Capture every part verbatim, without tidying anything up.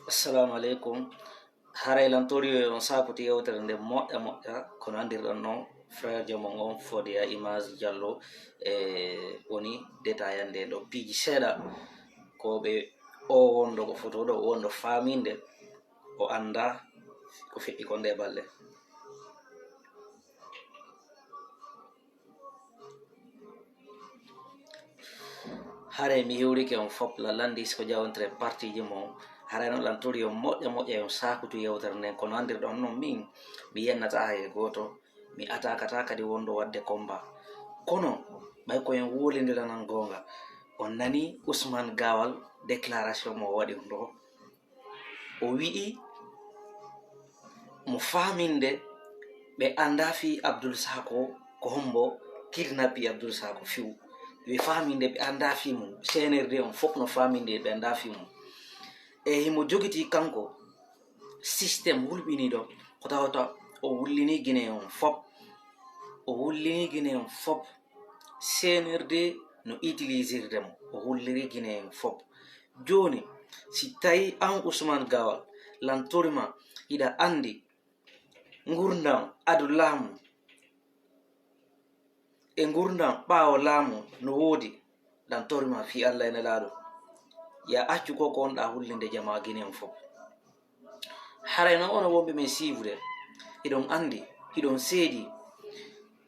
Assalamu aleykum. Haray lan tori on sakuti yewtere nde moƴƴa moƴƴa, kono anndirɗon noon, frère jo mon on Fodya Image Diallo, e woni détaillande ɗo piiji seeɗa. Ko ɓe o wonɗo ko foto ɗo, o wonɗo faaminde, o annda ko feƴƴi ko nde balle. Haray mi hiwrike on fop la landi ko jawontre partiji mo. Haray noon lan tori on moƴƴa moƴƴa on sakutu yewtere nden, kono anndirɗon noon min mi yennata hay e gooto, mi atakata kadi wonɗo waɗde combat. Kono ɓay ko en wolindiranan goonga, on nani Ousmane Gawal déclaration mo waɗi on ɗo. O wi'i mo faaminde ɓe annda fii Abdul Sako ko hombo kidnapi Abdul Sako fiw. Ɓe faaminde ɓe annda fii mum. C N R D on fof no faaminde ɓe annda fii mum. E himo jogiti kanko système hulɓiniiɗo ko tawata o wullini Guinée on fof. O wullini Guinée on fof. C N R D no utilisirde mo, o hulliri Guinée en fof. Jooni, si tawi an Ousmane Gawal, lan tori ma, hiɗa anndi ngurndan ado laamu e ngurndan ɓaawo laamu no woodi, lan tori ma fii Alla e Nelaaɗo. Ya accu ko ko on ɗa hullinde jamaa Guinée en fof. Haray noon onon wonɓe men siifude, hiɗon anndi, hiɗon seedi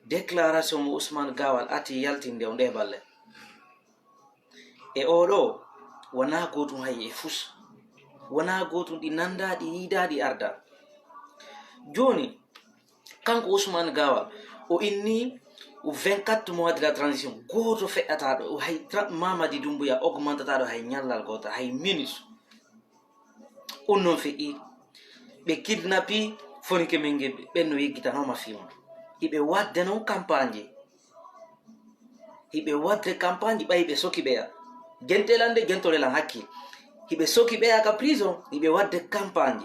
déclaration mo Ousmane Gawal ati yaltinde on ɗee balle. E oo ɗoo, wonaa gootum hay e fus. Wonaa gootum ɗi nanndaa, ɗi yiidaa, ɗi ardaa. Jooni, kanko Ousmane Gawal, o inni o vingt-quatre mois de la transition, gooto feƴƴataa ɗo, o hay tra-, Mamadi Doumbouya augmentata ɗo hay ñallal gootal, hay minute. On noon feƴƴi, ɓe kidnapi fonike men nge, ɓen no yeggitanooma fii mum. Hiɓe waɗde noon campagne. Hiɓe waɗde campagne ɓay ɓe soki ɓeya. Gentelan de, gentole lan hakkil. Hiɓe soki ɓeya ka prison, hiɓe waɗde campagne.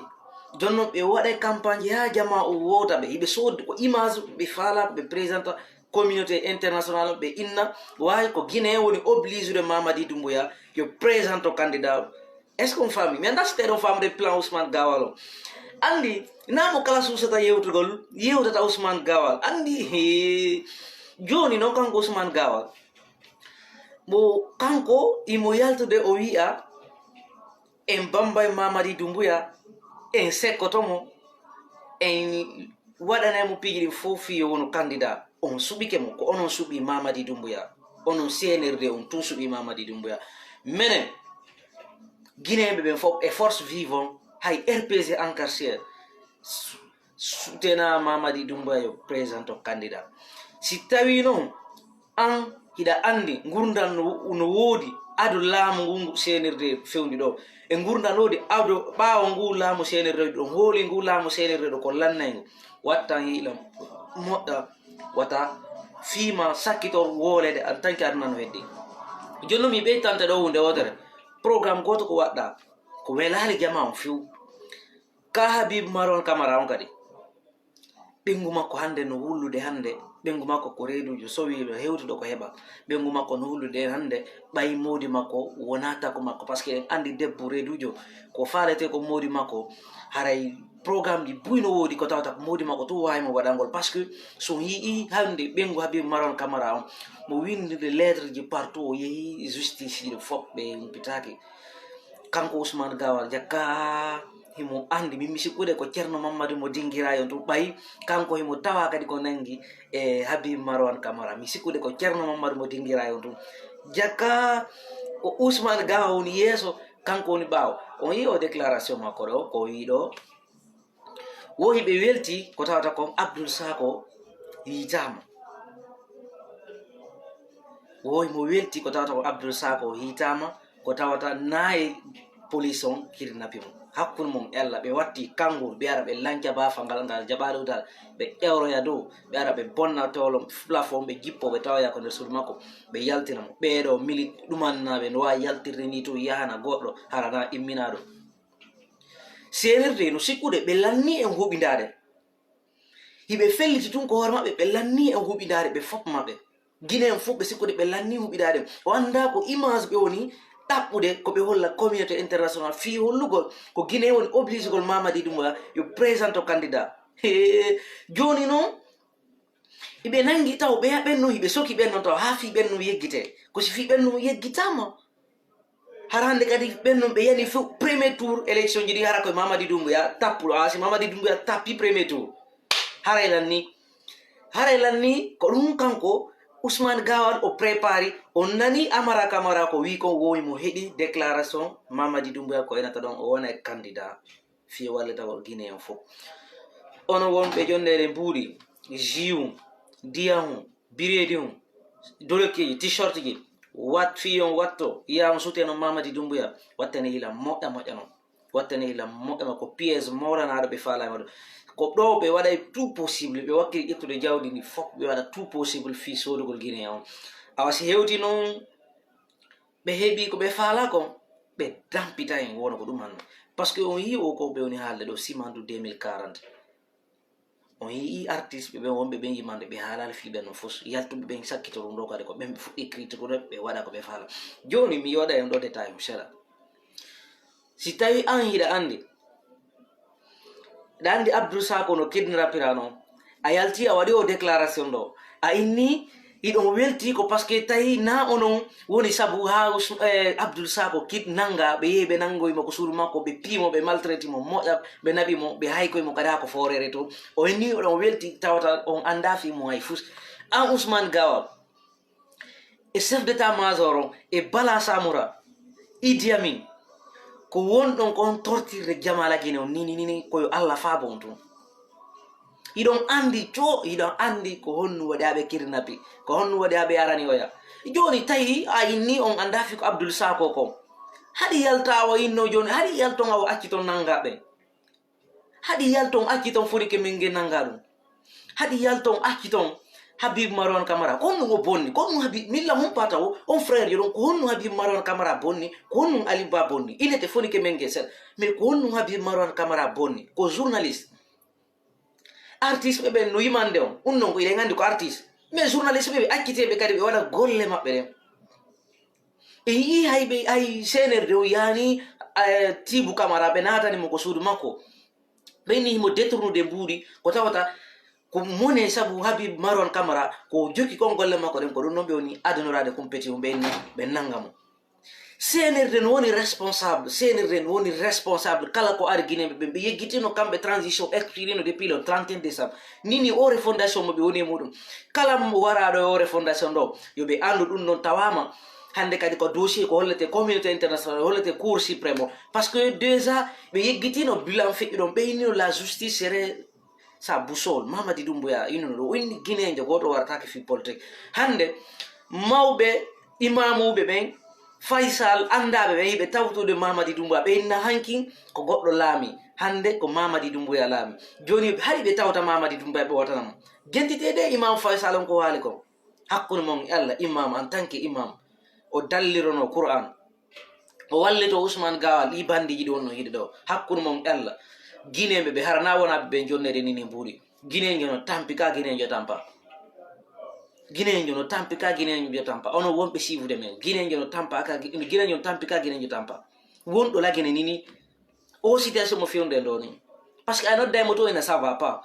Jooni noon ɓe waɗay campagne haa jamaa o wowta ɓe. Hiɓe soodi ko image ɓe faalaa ko ɓe présenta communauté internationale ɓe inna. Waawi ko Guinée woni obligé de Mamadi Doumbouya yo présente candidat. Est-ce que on faami? Mi anndaa si tawi ɗon faamude plan Ousmane Gawal o. Anndi, naa mo kala suusata yewtugol, yewtata Ousmane Gawal. Anndi, hee, jooni noon kanko Ousmane Gawal, mo kanko imo yaltude o wi'a, en bambay Mamadi Doumbouya, en sekkoto mo, en waɗanay mo piiji ɗin fof fii yo wonu candidat. On suɓike mo, ko onon suɓi Mamadi Doumbouya. Onon C N R D, on tun suɓi Mamadi Doumbouya. Menen, Guinéen ɓe ɓen fof, e force vivant, hay R P G encarcéré, su-, sutena Mamadi Doumbouya yo présente candidat. Si tawi noon, an hiɗa anndi ngurndan no, no woodi ado laamu ngu, ngu C N R D fewndi ɗo. E ngurndan no woodi ado ɓaawo ngu laamu C N R D ɗo, hooli ngu laamu C N R D ɗo ko lannay ngu. Wattan hiila moƴƴa wata fii ma sakkitor wooleede en tant que aduna no heddi. Jooni mi ɓeytante ɗo huunde wootere. Programme gooto ko waɗɗa, ko welaali jamaa on few. Ka Habib Marwan Camara on kadi. Ɓengu makko hannde no wullude hannde. Ɓengu makko ko reedujo, sowi no hewtude ko heɓa. Ɓengu makko no wullude hannde, ɓay moodi makko wonaa tako makko. Parce que en anndi debbo reedujo, ko faalete ko moodi makko, haray programme ji buy no woodi ko tawata ko moodi makko tun waawi mo waɗangol. Parce que so on yi'i hannde ɓengu Habib Marwan Camara on, mo winndinde lettre ji partout, o yehi justice, yiɗo fof ɓe humpitaaki. Kanko Ousmane Gawal Jakka, himo anndi, min mi sikkude ko Ceerno Mammadu mo Dingira on tun, ɓay kanko himo tawa kadi ko nangi e Habib Marwan Camara. Mi sikkude ko Ceerno Mammadu mo Dingira on tun. Jakka ko Ousmane Gawal woni yeeso, kanko woni ɓaawo. On yi'i o déclaration makko ɗo, ko o wi'i ɗo. Wohi ɓe welti ko tawata kon Abdul Sako yiitaama. Wohi mo welti ko tawata ko Abdul Sako yiitaama, ko tawata nayi police on kidnapi mo. Hakkunde mum e Allah ɓe watti kannguru, ɓe ara ɓe lanca baafa ngal, ngal jaɓaali udal, ɓe ƴewroya dow, ɓe ara ɓe bonna tolo plafond, ɓe jippo, ɓe tawoya ko nder suudu makko, ɓe yaltina mo. Ɓeeɗo milit ɗumannaaɓe no waawi yaltirde ni tun yahana goɗɗo hara na imminaaɗo. C N R D no sikkude ɓe lanni en huɓindaade. Hiɓe felliti tun ko hoore maɓɓe, ɓe lanni en huɓindaade ɓe fof maɓɓe. Guinéen fof ɓe sikkude ɓe lanni huɓindaade. O anndaa ko image ɓe woni ɗaɓɓude ko ɓe holla communauté international fii hollugol ko Guinée woni obligegol Mamadi Doumbouya yo présente o candidat. Hee, jooni noon, iɓe nanngi taw ɓeya ɓen noon, iɓe soki ɓen noon taw haa fii ɓen noon yeggitee. Ko si fii ɓen noon yeggitaama, hara hannde kadi ɓen noon ɓe yani fof premier tour élection ji ɗi, hara koye Mamadi Doumbouya tappuɗo. Haa si Mamadi Doumbouya tappi premier tour, haray lanni, haray lanni ko ɗum kanko Ousmane Gawal o prépari, o nani Amara Camara ko wii kon, woowi mo heɗi déclaration Mamadi Doumbouya ko enata ɗon o wona e candidat fii wallitagol Guinée en fof. Onon wonɓe jonneede mbuuɗi, jus, ndiyam, bireedi, dolokeeji, t-shirt ji, wat fii on watto, yaa on sutee noon Mamadi Doumbouya, wattane yila moƴƴa moƴƴa noon. Wattane yila moƴƴa ma ko piège mawlanaaɗo ɓe faalaama ɗo. Ko ɗo ɓe waɗay tout possible, ɓe wakkili ƴettude jawdi ndi fof, ɓe waɗa tout possible fii soodugol Guinée on. Awa si hewti noon, ɓe heɓi ko ɓe faalaa kon, ɓe dampita en wona ko ɗum hanno. Parce que on yii o ko ɓe woni haalde ɗo, Simandu deux mille quarante. On yii artiste ɓe ɓen wonɓe ɓen yimande, ɓe haalaali fii ɓen no fof. Yaltuɓe ɓen sakkito ɗum ɗo kadi ko ɓen ɓe fuɗɗi critiqueude, ɓe waɗa ko ɓe faalaa. Jooni mi yoɗa en ɗo détail, mi seeɗa. Si tawi an hiɗa anndi, ɗa anndi Abdoul Sako no kidnapira noon, a yalti a waɗi o déclaration ɗo, a inni hiɗon welti ko parce que tawi na onon woni sabu haa Us-, eh, Abdoul Sako kid nannga, ɓe yehi ɓe nanngoyi mo ko suudu makko, ɓe pii mo, ɓe maltraiti mo moƴƴa, ɓe naɓi mo, ɓe haykoyi mo kadi haa ko foorere to. O inni oɗon welti tawata on anndaa fii mo hay fus. An Ousmane Gawal, e chef d'état-major on, e Bala Samoura, Idi Amin, ko wonɗon ko on tortirde Jamala Guinée on, nini, nini, ko yo Allah faabo on tun. Hiɗon anndi co, hiɗon anndi ko honno waɗi haa ɓe kidnapi, ko honno waɗi haa ɓe arani oya. Jooni tawi a inni on anndaa fii ko Abdoul Sako ko. Haɗi yalta o inno jooni, haɗi yalton a o acci ton nannga ɓe. Haɗi yalton acci ton fori ke men nge nannga ɗum. Haɗi yalton acci ton Habib Marwan Camara. Ko honno o bonni? Ko honno Habib, milla humpata o, on frère yo ɗon, ko honno Habib Marwan Camara bonni? Ko honno Ali Ba bonni? Inete foni ke men nge seɗa. Mais ko honno Habib Marwan Camara bonni? Ko journaliste. Artiste ɓe ɓen no yimande on. Un non ko iɗen anndi ko artiste. Mais journaliste ɓe ɓe acciteɓe kadi ɓe waɗa golle maɓɓe ɗen. E yii hay ɓe, hay C N R D o yaani, eh, Tibu Camara, ɓe naatani mo ko suudu makko. Ɓe ni himo détournude mbuuɗi, ko tawata ko mone sabu Habib Marwan Camara, ko jokki kon golle makko ɗen, ko ɗum noon ɓe woni adunoraade kumpeti mum, ɓe, ɓe nannga mo. C N R D no woni responsable, C N R D no woni responsable kala ko ari Guinée ɓe, ɓe yeggitino kamɓe transition expirino depuis le trente et un décembre. Nini o refondation mo ɓe woni e muɗum. Kala mo waraaɗo e o refondation ɗo, yo ɓe anndu ɗum noon tawaama. Hannde kadi ko dossier ko hollete communauté international, hollete Cour suprême o. Parce que déjà, ɓe yeggitino bilan feƴƴuɗon, ɓe innino la justice serait sa boussole. Mamadi Doumbouya innino ɗo, o inni Guinéenjo gooto warataake fii politique. Hannde, mawɓe imaamuuɓe ɓen, Faysal, anndaaɓe ɓen, hiɓe tawtude Mamadi Doumbouya, ɓe inna hankin ko goɗɗo laami. Hannde ko Mamadi Doumbouya laami. Jooni, hari ɓe tawta Mamadi Doumbouya, ɓe wotana mo. Gentitee de Imam Faysal on ko haali kon. Hakkunde mon e Allah, imam, en tant que imam, o dallirono Qur'an, o wallito Ousmane Gawal, ɗi bandiiji ɗi wonno hiɗe ɗo. Hakkunde mon e Allah, Guinéeɓe ɓe, hara na wona ɓe jonneede ni, ni mbuuɗi. Guinéejo no tampi ka Guinéejo tampa. Guinéejo no tampi ka Guinéejo tampa. Onon wonɓe siifude men, Guinéejo no tampa ka Gui-, Guinéejo no tampi ka Guinéejo tampa. Wonɗo la Guinée ni, ni, o situation mo fewndo e ɗo ni. Parce que a nodday mo to ina ça va pas.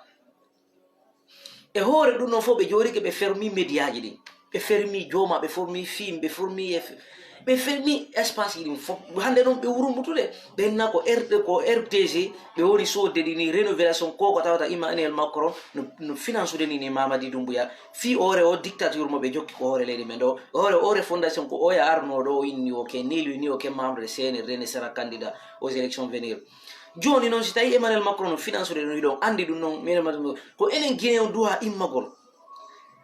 E hoore ɗum ɗon fof, ɓe jooɗike, ɓe fermi médiaji ɗin. Ɓe fermi jooma, ɓe fermi film, ɓe fermi F-, ɓe fermi espace ji ɗin fof. Hannde noon, ɓe wurumbutude. Ɓen na ko R D, ko R T G, ɓe woni soodde ɗi ni, rénovation, ko ko tawata Emmanuel Macron no, no finansude ni, ni Mamadi Doumbouya. Fii hoore o dictature mo ɓe jokki ko hoore leydi men ɗo. Hoore, hoore fondation ko oya arno ɗo, o inni o ke, neli ni o ke membre de C N R D, ne sera candidat aux élections venir. Jooni noon, si tawi Emmanuel Macron no finansude ɗum, hiɗon anndi ɗum noon, minen ma ɗum, ko enen Guinée on duwa immagol.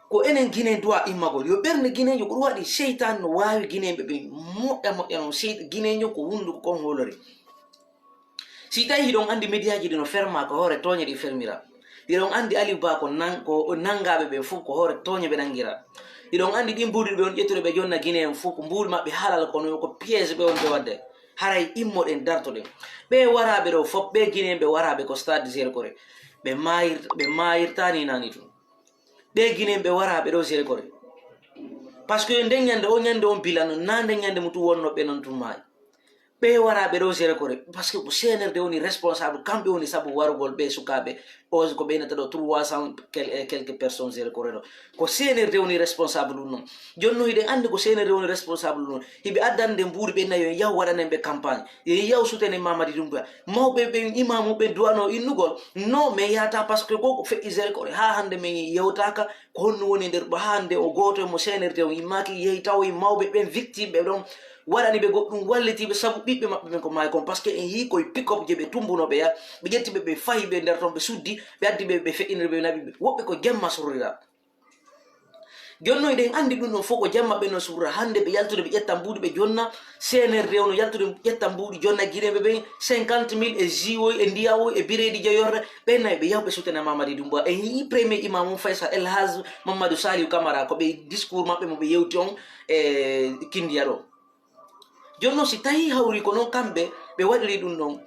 Ko enen Guinée duwa immagol. Yo ɓernde Guinéejo, ko ɗum waɗi seytaane no waawi Guinéeɓe ɓe moƴƴa moƴƴa noon. Sey Guinéejo ko hunnduko kon hoolori. Si tawi hiɗon anndi médiaji ɗi no ferma, ko hoore tooñe ɗi fermira. Hiɗon anndi Aliou Ba ko nan-, ko nanngaaɓe ɓen fof ko hoore tooñe ɓe nanngira. Hiɗon anndi ɗin mbuuɗi ɓe on ƴettude ɓe jonna Guinée en fof ko mbuuɗi maɓɓe halal, kono ko piège ɓe wonde waɗde. Haray immoɗen dartoɗen. Ɓe waraaɓe ɗo fof, ɓe Guinéen ɓe waraaɓe ko stade Zéro Corée. Ɓe maayir-, ɓe maayirtaani nani tun. Ɓe Guinéen ɓe waraaɓe ɗo Zéro Corée. Parce que nden ñande o ñande on bilan non, na nden ñande mo tun wonno ɓe non tun maayi. Ɓe wara ɓe ɗo gérer kore, parce que ko C N R D woni responsable, kamɓe woni sabu warugol ɓe sukaaɓe, o ko ɓe nata ɗo trois cents quel-, e quelques personnes gérer kore ɗo. Ko C N R D woni responsable ɗum non. Jooni non hiɗen anndi ko C N R D woni responsable ɗum non. Hiɓe addande mbuuɗi ɓe nayo en yahu waɗanen ɓe campagne. Yo en yahu sutenen Mamadi Doumbouya. Mawɓe ɓen, imaamu ɓen duwano innugol. Non, mais yahata parce que ko ko feƴƴi gérer kore. Haa hannde men yewtaaka ko honno woni nder ɗo. Haa hannde o gooto e mo C N R D on immaaki, yehi tawoyi mawɓe ɓen victime ɓe ɗon. Waɗani ɓe goɗɗum, walliti ɓe sabu ɓiɓɓe maɓɓe ɓen ko maayi kon, parce que en yii koye pick-up je ɓe tumbuno ɓe ya, ɓe ƴetti ɓe, ɓe fayi ɓe nder ton, ɓe suddi, ɓe addi ɓe, ɓe feƴƴiniri ɓe, naɓi ɓe. Woɓɓe ko jemma surrira. Jooni non eɗen anndi ɗum ɗon fof ko jemma ɓe no surra. Hannde ɓe yaltude ɓe ƴetta mbuuɗi ɓe jonna, C N R D o no yaltude ƴetta mbuuɗi jonna Guinéen ɓe ɓen cinquante mille e jus o e ndiya o e bireedi jeyorɗe, ɓen nayi ɓe yahu ɓe sutena Mamadi Doumbouya. En yii premier imam on Faysal El Hadj Mamadou Saliou Camara, ko ɓe discours maɓɓe mo ɓe yewti on e Kindiya ɗo. Jooni non si tawi hawri ko non kamɓe ɓe waɗiri ɗum ɗon,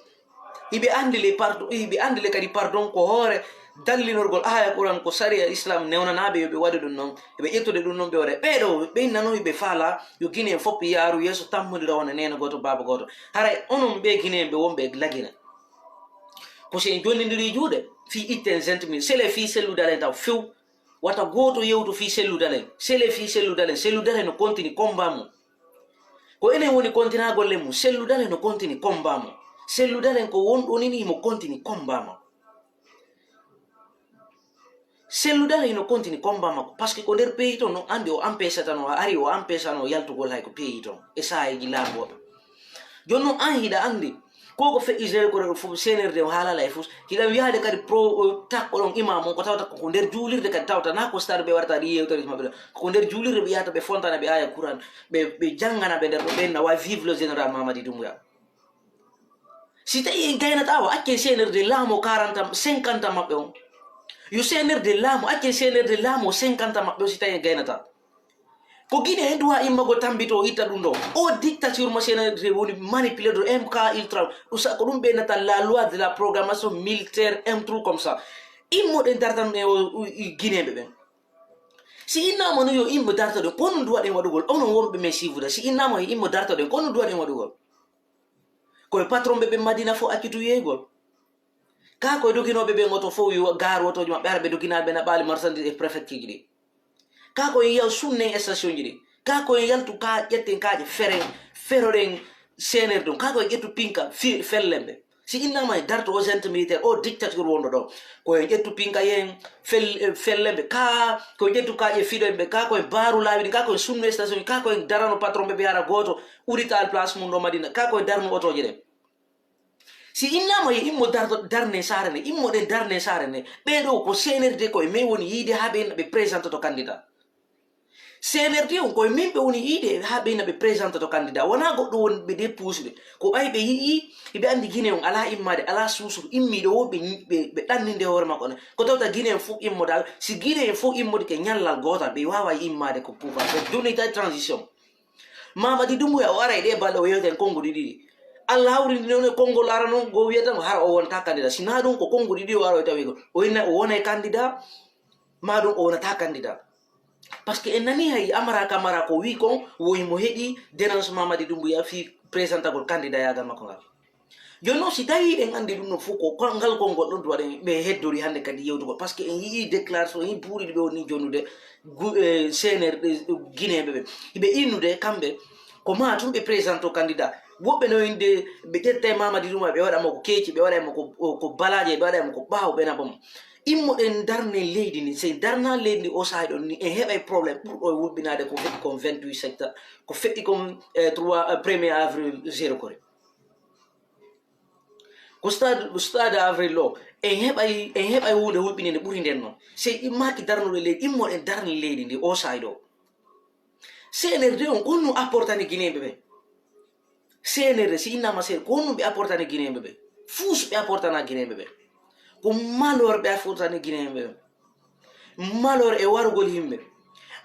hiɓe anndi le pardon, hiɓe anndi le kadi pardon ko hoore dallinorgol aaya Quran ko sariya Islam newnanaaɓe yo ɓe waɗu ɗum non, ɓe ƴettude ɗum non ɓe waɗa. Ɓee ɗo ɓe nano hiɓe faala yo Guinée fof yaaru yeeso tammodira wona neene gooto baaba gooto. Haray onon ɓe Guinée ɓe wonɓe Lagine, ko si en jonnindiri juuɗe fii itten vingt mille, sele fii selludalen taw few. Wata gooto yewtu fii selludalen, sele fii selludalen, selludalen no continue combat mum. Ko enen woni continue golle mum, selludalen no continue combat mum. Selludalen ko wonɗo ni ni mo continue combat mum. Selludalen hino continue combat makko, parce que ko nder pays ton no anndi o empêche tan, o ari o empêche tan o yaltugol hay ko pays ton e saayeeji laamu woɓɓe. Jooni non an hiɗa anndi ko ko feƴƴi gérer kore ɗo fof, C N R D o haalala e fof. Hiɗa wiyaade kadi pro, o, takko ɗon imam on ko tawata ko nder juulirde kadi tawata na ko stade ɓe warata ɗi yewtere maɓɓe ɗo. Ko nder juulirde ɓe yahata ɓe fontana ɓe aaya Quran, ɓe, ɓe janngana ɓe nder ɗo ɓen na wawi vive le général Mamadi Doumbouya. Si tawi en gaynata o accen C N R D laamu quarante, cinquante maɓɓe on. Yo C N R D laamu, accen C N R D laamu cinquante maɓɓe on si tawi en gaynata. Ko Guinée en duwa immagol tambito o itta ɗum ɗo. O dictature mo C N R D woni manipulé de M K ultra. Ɗum sa-, ko ɗum ɓe nata la loi de la programmation militaire, un truc comme ça. Immoɗen dartan e o, o, i Guinéen ɓe ɓen. Si innama no yo immo darta ɗum, ko non duwaɗen waɗugol, onon wonɓe men siifude. Si innama yo immo darta ɗum, ko non duwaɗen waɗugol. Koye patron ɓe ɓe Madina fof accitu yeygol. Ka koye doginooɓe ɓen oto fof yo gaaru otooji maɓɓe, hara ɓe doginaɓe na ɓaali marchandise e préfecture ji ɗi. Ka koye yaw sunnen station ji ɗi. Ka koye yaltu ka ƴetten kaaƴe fere, feroɗen C N R D ɗum. Ka koye ƴettu pinka fi-, fellen ɓe. Si innama e darto o junte militaire, o dictature wonɗo ɗo. Koye ƴettu pinka yen fel-, fellen ɓe. Ka koye ƴettu kaaƴe fiɗo en ɓe. Ka koye baaru laawi ɗi. Ka koye sunnu station ji. Ka koye darano patron ɓe ɓe ara gooto. Urital place mum ɗo Madina. Ka koye darnu otooje ɗen. Si innama yo immo darto, darne saare nde, immoɗen darne saare nde, ɓee ɗo ko C N R D ko e men woni yiide haa ɓe inna ɓe présentoto candidat. C N R D on ko e men ɓe woni yiide haa ɓe inna ɓe présentoto candidat. Wonaa goɗɗo woni ɓe de puusɓe. Ko ɓay ɓe yi'i, hiɓe anndi Guinée on alaa immaade, alaa suusuru. Immiiɗo wo ɓe, ɓe, ɓe ɗanninde hoore makko ne. Ko tawta Guinée en fof immodaal, si Guinée en fof immodike ñallal gootal, ɓe waaway immaade ko pouvoir. Ɓe donita transition. Mamadi Doumbouya o aray ɗe balɗe o yewten konnguɗi ɗiɗi. Allah hawrindi noon e konngol ara noon go wiyata hara o wonta candidat. Si na ɗum ko konnguɗi ɗiɗi o ara o tawi ko o inna o wonay candidat, ma ɗum o wonata candidat. Parce que en nani hay Amara Camara ko wi kon woyi mo heɗi dénonce Mamadi Doumbouya fii présentagol candidat yagal makko ngal. Jooni noon, si tawii eɗen anndi ɗum ɗon fof, ko kon-, ngal konngol ɗon waɗen ɓe heddori hannde kadi yewtugol, parce que en yii déclaration, en buuri ɓe woni jonnude gu-, eh, C N R, eh, Guinéen ɓe ɓe. Ɓe innude kamɓe, ko maa tun ɓe présenté candidat. Woɓɓe no innde, ɓe ƴetta e Mamadi Doumbouya, ɓe waɗa mo ko keeci, ɓe waɗa mo ko, ko balaaje, ɓe waɗa mo ko ɓaawo, ɓe naɓa mo. Immoɗen darnen leydi ndi, si en darnaa leydi ndi o saa'i ɗon ni, en heɓay problème ɓurɗo e wulɓinaade ko feƴƴi kon vingt-huit septembre, ko feƴƴi kon, eh, trois, eh, premier avril zéro kore. Ko stade, stade avril ɗo, en heɓay, en heɓay huunde hulɓininde ɓuri nden noon. Sey immaaki darnude leydi, immoɗen darni leydi ndi o saa'i ɗo. C N R D on, ko honno apportani Guinéen ɓe ɓe? C N R D, si innama C N R D, ko honno ɓe apportani Guinéen ɓe ɓe? Fuus ɓe apportana Guinéen ɓe ɓe. Ko malheur ɓe apportani Guinéen ɓe ɓe. Malheur e warugol yimɓe.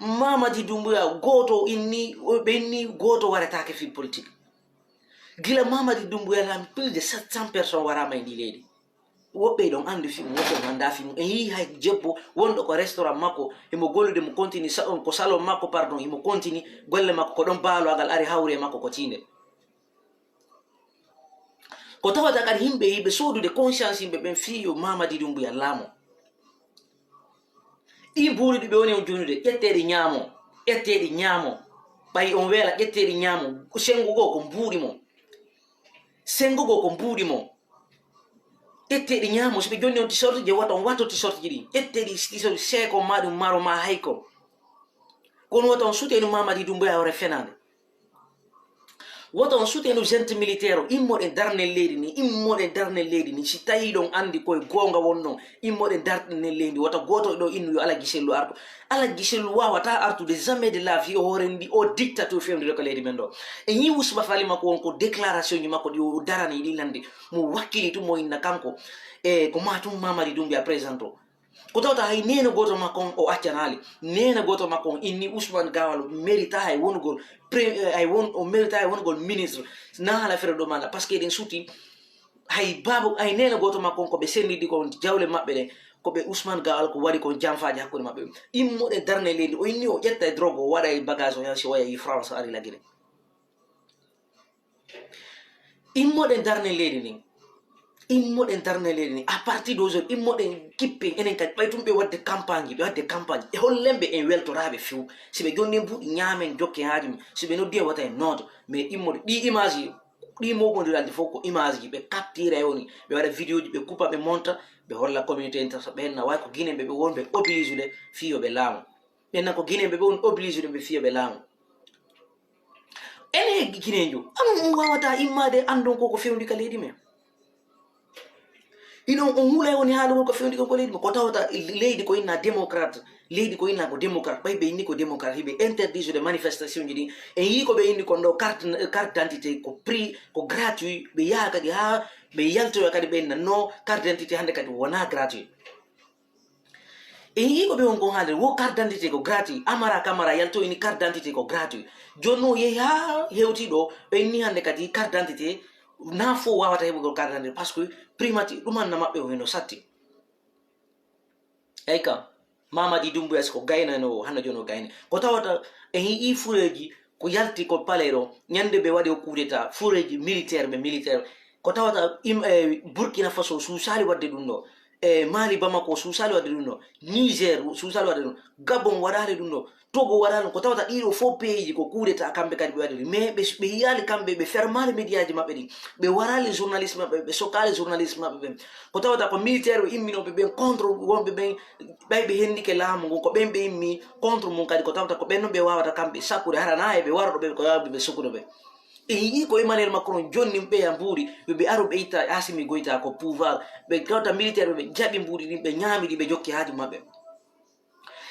Mamadi Doumbouya, gooto inni, ɓe inni gooto waretaake fii politique. Gila Mamadi Doumbouya lan, plus de sept cents personnes waraama e ndi leydi. Woɓɓe ɗon anndi fii mum, woɓɓe ɗon anndaa fii mum. En yii hay debbo wonɗo ko restaurant makko, himo gollude, mo continue sa-, ko salon makko, pardon, himo continue golle makko, ko ɗon baaloagal ari hawri e makko ko tiinde. Ko tawata kadi yimɓe yiɓe soodude conscience yimɓe ɓen fii yo Mamadi Doumbouya laamo. Ɗii mbuuɗi ɗi ɓe woni on jonude, ƴettee ɗi ñaamo, ƴettee ɗi ñaamo. Ɓay on weela, ƴettee ɗi ñaamo. Senngo goo ko mbuuɗi mo. Senngo goo ko mbuuɗi mo. Ƴettee ɗi ñaamo. Si ɓe jonni on t-shirt je, wata on watto t-shirt ji ɗin. Ƴettee ɗi t-shirt, seeko maa ɗum maro maa hayko. Kono wata on sutee no Mamadi Doumbouya hoore fenaande. Wata on sutee no junte militaire o. Immoɗen darnen leydi ndi, immoɗen darnen leydi ndi. Si tawii ɗon anndi koye goonga wonɗon, immoɗen darnen leydi ndi. Wata gooto ɗo innu yo Ala Gisellu artu. Ala Gisellu waawataa artude jamais de la vie o hoore ndi, o dictateur fewndire ko leydi men ɗo. E ñii Usba Fali makko won ko déclaration ji makko ɗi o darani ɗi lande. Mo wakkili tun mo inna kanko. E ko maa tun Mamadi Doumbouya présente o. Ko tawata hay neene gooto makko on o accanaali. Neene gooto makko on inni Ousmane Gawal mérita hay wonugol pre-, eh, hay won-, o mérita hay wonugol ministre. Na haala fere ɗo maɗa, parce que eɗen suti hay baaba, hay neene gooto makko on ko ɓe sendidi kon jawle maɓɓe ɗen, ko ɓe Ousmane Gawal ko waɗi kon janfaaji hakkunde maɓɓe. Immoɗen darne leydi, o inni o ƴetta e drogue, o waɗa e bagage o, yaha si o yahi France, ari la Guinée. Immoɗen darnen leydi ndin. Immoɗen darnen leydi ndin. À partir d'aujourd'hui, immoɗen kippen enen kadi. Ɓay tun ɓe waɗde campagne, ɓe waɗde campagne. E hollen ɓe en weltoraaɓe few. Si ɓe jonni en buuɗi ñaamen, jokken haaju men. Si ɓe noddi en wata en nooto. Mais immoɗe, ɗi image ji, ɗi moɓondirande fof ko image ji. Ɓe capture e woni. Ɓe waɗa vidéo ji, ɓe kupa, ɓe monta, ɓe holla communauté internationale. Ɓen na way ko Guinée ɓe, ɓe wonɓe obligé de fii yo ɓe laamo. Ɓen na ko Guinée ɓe, ɓe woni obligé de ɓe fii yo ɓe laamo. Ene Guineejo, aɗum on waawata immaade anndon ko ko fewndi ka leydi men. Inon on hula woni haalugol ko fewndi kon ko leydi men. Ko tawata leydi ko inna démocrate, leydi ko inna ko démocrate, ɓay ɓe inni ko démocrate, hiɓe interdisude manifestation ji ɗin. En yii ko ɓe inni kon ɗo carte, carte d'identité ko prix, ko gratuit, ɓe yaha kadi haa ɓe yaltoya kadi ɓe inna no carte d'identité hannde kadi wona gratuit. En yii ko ɓe won kon haalde, wo carte d'identité ko gratuit. Amara Camara yalto ini carte d'identité ko gratuit. Jooni o yehi haa hewti ɗo, ɓe inni hannde kadi carte d'identité, na fof waawata heɓugol carte d'identité, parce que primati ɗumanna maɓɓe o hino satti. Eyi kam, Mamadi Doumbouya si ko gaynano o, hannde jooni o gayni. Ko tawata en yii fureeji ko yalti ko palais ɗo, ñande ɓe waɗi o coup d'état, fureeji militaire ɓe militaire. Ko tawata im-, eh, Burkina Faso suusaali waɗde ɗum ɗo. E Mali, Bamako suusaali waɗde ɗum ɗo. Niger suusaali waɗde ɗum. Gabon waɗaali ɗum ɗo. Togo waɗaali ɗum. Ko tawata ɗiɗo fof pays ji ko coup d'état kamɓe kadi ɓe waɗi ɗum. Mais ɓe, ɓe yiyaali kamɓe, ɓe fermaali média ji maɓɓe ɗi. Ɓe waraali journaliste maɓɓe, ɓe sokkaali journaliste maɓɓe ɓen. Ko tawata ko militaire ɓe imminooɓe ɓen contre wonɓe ɓen, ɓay ɓe hendike laamu ngun, ko ɓen ɓe immi contre mum kadi, ko tawata ko ɓen non ɓe waawata kamɓe sakkude, hara na e ɓe wara ɗo ɓe, ko yawɓe ɓe sokkude ɓe. En yii ko Emmanuel Macron jonnin ɓeya mbuuɗi, yo ɓe aru ɓe itta Assimi Goïta ko pouvoir, ɓe tawata militaire ɓe, ɓe jaɓi mbuuɗi ɗin, ɓe ñaami ɗi, ɓe jokki haaju maɓɓe.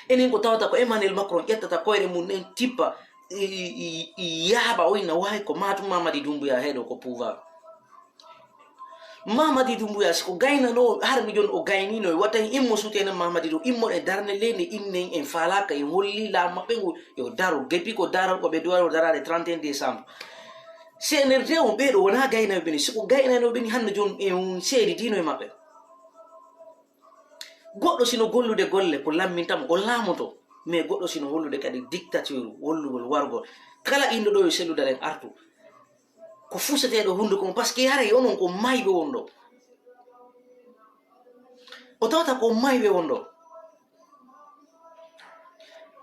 Enen ko tawata ko Emmanuel Macron ƴettata koyre mum en tippa, i, i, i, i yaaɓa o inna wahay ko Matum Mamadi Doumbouya heɗo ko pouvoir. Mamadi Doumbouya, si ko gaynano, har mi jon o gaynino, e wata en immo sutenen Mamadi Dou, immo e darne leydi, innen en faalaaka, en holli laamu maɓɓe ngu, yo daro, gepi ko daral ko ɓe duwaro daraade trente et un décembre. C N R D on ɓeeɗo wona gaynayɓe ni, si ko gaynaynoɓe ni hannde jon en seedidino e maɓɓe. Goɗɗo sino gollude golle ko lamminta mo, o laamoto, mais goɗɗo sino hollude kadi dictature, hollugol wargol. Kala inɗo ɗo yo selludal en artu. Ko fuseteeɗo hunnduko mum, parce que haray onon ko mayɓe won ɗo. O tawata ko mayɓe won ɗo.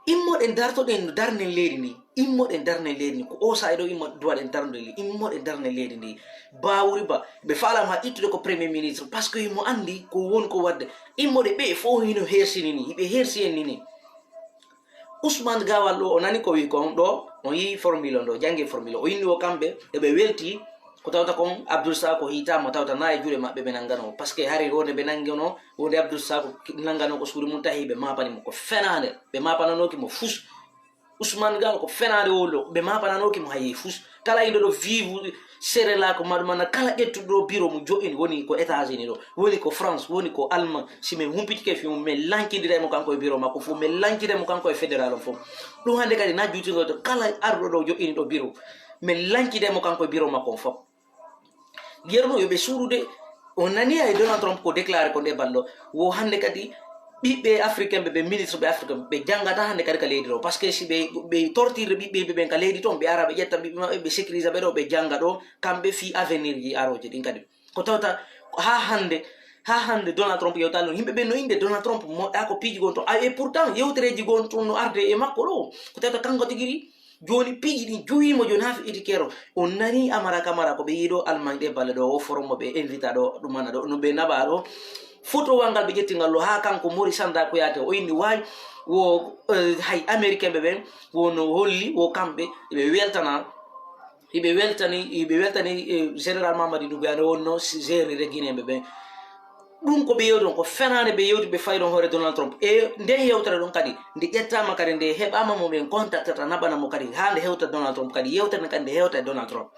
Immoɗen dartoɗen darnen leydi ndi. Immoɗen darnen leydi ndi. Ko o sa'i ɗo immo duwaɗen darnude leydi. Immoɗen darnen leydi ndi. Bawuri Ba, ɓe faalama ittude ko premier ministre, parce que himo anndi ko won ko waɗde. Immoɗe ɓe fof hino hersini ni. Hiɓe hersi en ni ni. Ousmane Gawal ɗo, o nani ko wi kon ɗo, on yii formule on ɗo, janngi formule. O inni o kamɓe, eɓe welti, ko tawta kon Abdoul Sako hiita mo tawta na e juuɗe maɓɓe ɓe nanngano. Parce que hari wonde ɓe nanngano, wonde Abdoul Sako nanngano ko suudu mum tahi ɓe mapani mo. Ko fenaande, ɓe mapananoki mo fus. Ousmane Gawal ko fenaande wolo, ɓe mapananoki mo hayi fus. Kala inɗo ɗo vive Sere la ko maɗum ana kala ƴettuɗo ɗo bureau mo joɗɗini woni ko États-Unis ɗo, woni ko France, woni ko Allemagne. Si min humpitike fi mum, min lankidire mo kanko e bureau makko fof, min lankidire mo kanko e fédéral on fof. Ɗum hannde kadi na juutingo to kala arɗo ɗo joɗɗini ɗo bureau. Min lankidire mo kanko e bureau makko on fof. Yerno yo ɓe suuɗude On nani ay Donald Trump ko déclaré ko nde ballo. Wo hannde kadi ɓiɓɓe africain ɓe, ɓe ministre ɓe africain ɓe janngata hannde kadi ka leydi ɗo. Parce que si ɓe, ɓe tortirde ɓiɓɓe yimɓe ɓen ka leydi toon, ɓe ara ɓe ƴetta ɓiɓɓe maɓɓe, ɓe sécurisa ɓe ɗo, ɓe jannga ɗo, kamɓe fii avenir ji arooji ɗin kadi. Ko tawta haa hannde, haa hannde Donald Trump yewtaali ɗum. Yimɓe ɓen no innde Donald Trump moƴƴa ko piiji gon toon. A, et pourtant yewtereeji gon toon no arde e makko ɗo. Ko tawta kanko tigi ri, jooni piiji ɗin juwiima jooni haa fi iti keero. On nani Amara Kamara ko ɓe yii ɗo Allemagne ɗe balle ɗo, o forum mo ɓe invita ɗo, ɗum ana ɗo, no ɓe naɓa ɗo. Fotowal ngal ɓe ƴetti ngal ɗo haa kanko Mori Sanda Kuyate o inni waay wo, eh, hay Américain ɓe ɓen wo no holli wo kamɓe ɓe weltana, hiɓe weltani, hiɓe weltani, eh, Général Mamadi Doumbouya nde wonno si-, gérnirde Guinéen ɓe ɓen. Ɗum ko ɓe yewti on, ko fenaande ɓe yewti, ɓe fayi ɗon hoore Donald Trump. E nden yewtere ɗon kadi, nde ƴettaama kadi, nde heɓaama mo ɓen contactata, naɓana mo kadi, haa nde hewta Donald Trump kadi, yewtere nden kadi nde hewta e Donald Trump.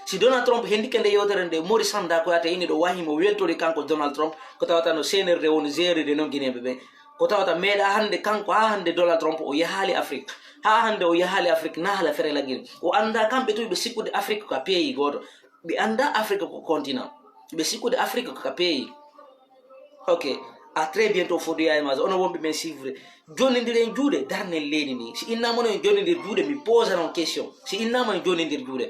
Si Donald Trump hendike nde yewtere nde, Mori Sanda Kuyate inni ɗo wahi mo weltori kanko Donald Trump, ko tawata no C N R D woni gérnirde non Guinéen ɓe ɓen. Ko tawata meeɗa hannde kanko, haa hannde Donald Trump o yahaali Afrique. Haa hannde o yahaali Afrique, na haala fere laggiri. O anndaa kamɓe tun ɓe sikkude Afrique ko ka pays gooto. Ɓe anndaa Afrique ko continent. Ɓe sikkude Afrique ko ka pays. Ok. À très bientôt, Fodou Yaye Maza. Onon wonɓe men suivre. Jonnindiren juuɗe, darnen leydi ndi. Si innaama non en jonnindir juuɗe, mi posa non question. Si innaama en jonnindir juuɗe,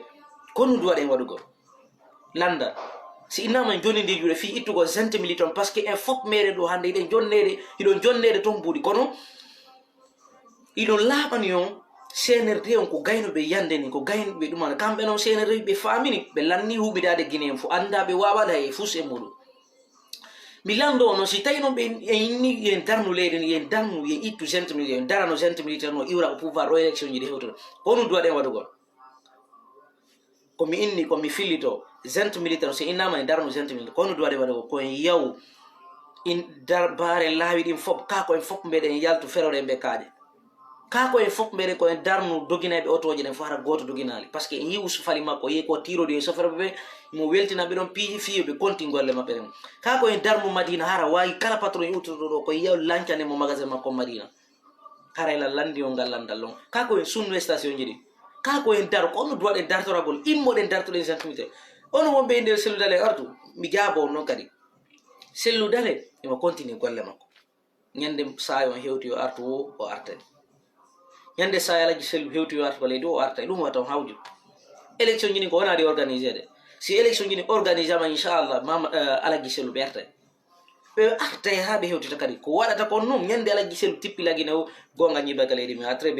ko honɗum waɗen waɗugol? Lannda. Si innaama en jonnindir juuɗe fii ittugol junte militaire on, parce que en fof meeɗen ɗo hannde hiɗen jonneede, hiɗon jonneede toon mbuuɗi. Kono hiɗon laaɓani on C N R D on ko gaynuɓe yande ni, ko gaynuɓe ɗum ana. Kamɓe non C N R D ɓe faamini, ɓe lanni huɓidaade Guinée en fof, anndaa ɓe waawaade hay e fus e muɗum. Mi lanndo on non, si tawi non ɓe en inni yen darnu leydi ndi, yen darnu, yen ittu junte militaire, yen darano junte militaire no iwra au pouvoir ɗo élection ji ɗi hewtude. Ko honɗum waɗen waɗugol? Ko mi inni, ko mi fillito, junte militaire, si innaama en darnu junte militaire, ko honɗum waɗi waɗugol? Ko en yaw, in dar-, baaren laawi ɗin fof, kaa ko en fof mbeɗen yaltu feroɗen ɓe kaaƴe. Kaa ko en fof mbeɗen ko en darnu doginayɓe otooje ɗen fof hara gooto doginaali. Parce que en yii usufali makko, yii ko tiirodi e sofere ɓe, mo weltina ɓe ɗon piiji fii yo ɓe kontin golle maɓɓe ɗen. Kaa ko en darnu Madina hara waawi kala patron iwtuɗo ɗo, ko yaw lancane mo magasin makko Madina. Haray la lanndi on ngal lanndal lon. Kaa ko en sunnu station ji ɗin. Kaa ko en daro, ko honɗum waɗen dartoragol, immoɗen dartoɗen junte militaire. Onon wonɓe e nder sellu dale artu, mi jaabo on non kadi. Sellu dale, emo continue golle makko. Ñande saayo on hewti yo artu o, o artay. Ñande saayo Alaji Sellu hewti yo artu ka leydi o, o artay. Ɗum wata on hawju. Élection ji ɗin ko wonaa ɗi organisé de. Si élection ji ɗin organisé ama, inchallah, mama, eh, Alaji Sellu ɓe artay. Ɓe artay haa ɓe hewtita kadi. Ko waɗata kon non, ñande Alaji Sellu tippi lagine o, goonga ñiiba ka leydi men. À très bientôt.